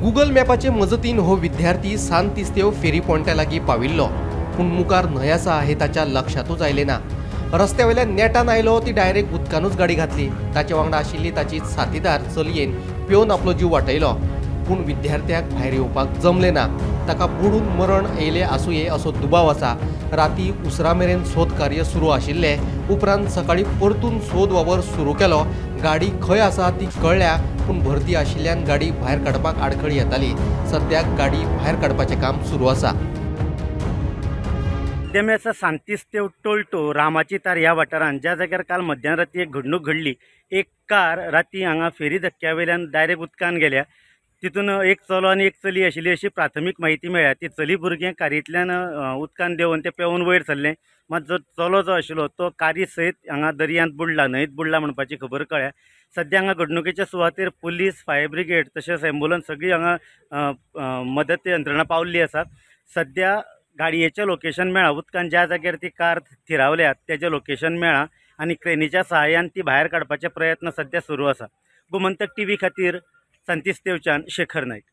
Google मॅपाचे मजतीन हो विद्यार्थी सांतिस्तेव फेरी पॉयंटा लागीं पाविल्लो, पूण मुखार न्हंय आसा हे ताच्या लक्षांतूच आयलें ना। रस्त्या वयल्यान नेटान आयलो ती डायरेक्ट उदकानूच गाडी घातली। ताचे वांगडा आशिल्ली ताची साथीदार चलयेन पेवन आपलो जीव वाटयलो, पूण विद्यार्थ्याक भायर येवपाक जमलें ना। ताका बुडून मरण येयलें आसुये असो दुबाव आसा। राती उसरा मेरेन सोद कार्य सुरू आशिल्लें। उपरांत सकाळीं परतून सोद वावर सुरू केलो। गाडी खंय आसा ती कळ्ळ्या, पूण भरती आशिल्ल्यान गाडी भायर काडपाक आडखळी येताली। सद्याक गाडी भायर काडपाचें काम सुरू आसा। सद्या सांतिस्तेव टोल्टो रामाची तार ह्या वाठारांत ज्या जाग्यार काल मध्यान राती एक घडणूक घडली, एक कार राती हांगा फेरी धक्क्या वयल्यान डायरेक्ट उदकान गेल्या। तितून एक चलो आनी एक चली आशिल्ली अशी प्राथमीक म्हायती मेळ्ळ्या। ती चली भुरगें कारींतल्यान उदकान देंवन तें पेंवन वयर सरलें, मात जो चलो जो आशिल्लो तो कारी सयत हांगा दर्यांत बुडला, न्हंयेंत बुडला म्हणपाची खबर कळ्ळ्या। सद्या हांगा घडणुकेच्या सुवातेर पुलीस, फायर ब्रिगेड तशेंच एम्बुलन्स सगळी हांगा मदत यंत्रणा पावल्ली आसा। सद्या गाडयेचें लोकेशन मेळ्ळां, उदकान ज्या जाग्यार ती कार थिरावल्या तेजें लोकेशन मेळ्ळां आनी क्रेनीच्या सहाय्यान ती भायर काडपाचे प्रयत्न सद्या सुरू आसा। गोमंतक टीव्ही खातीर सांतिस्तेवच्यान शेखर नायक।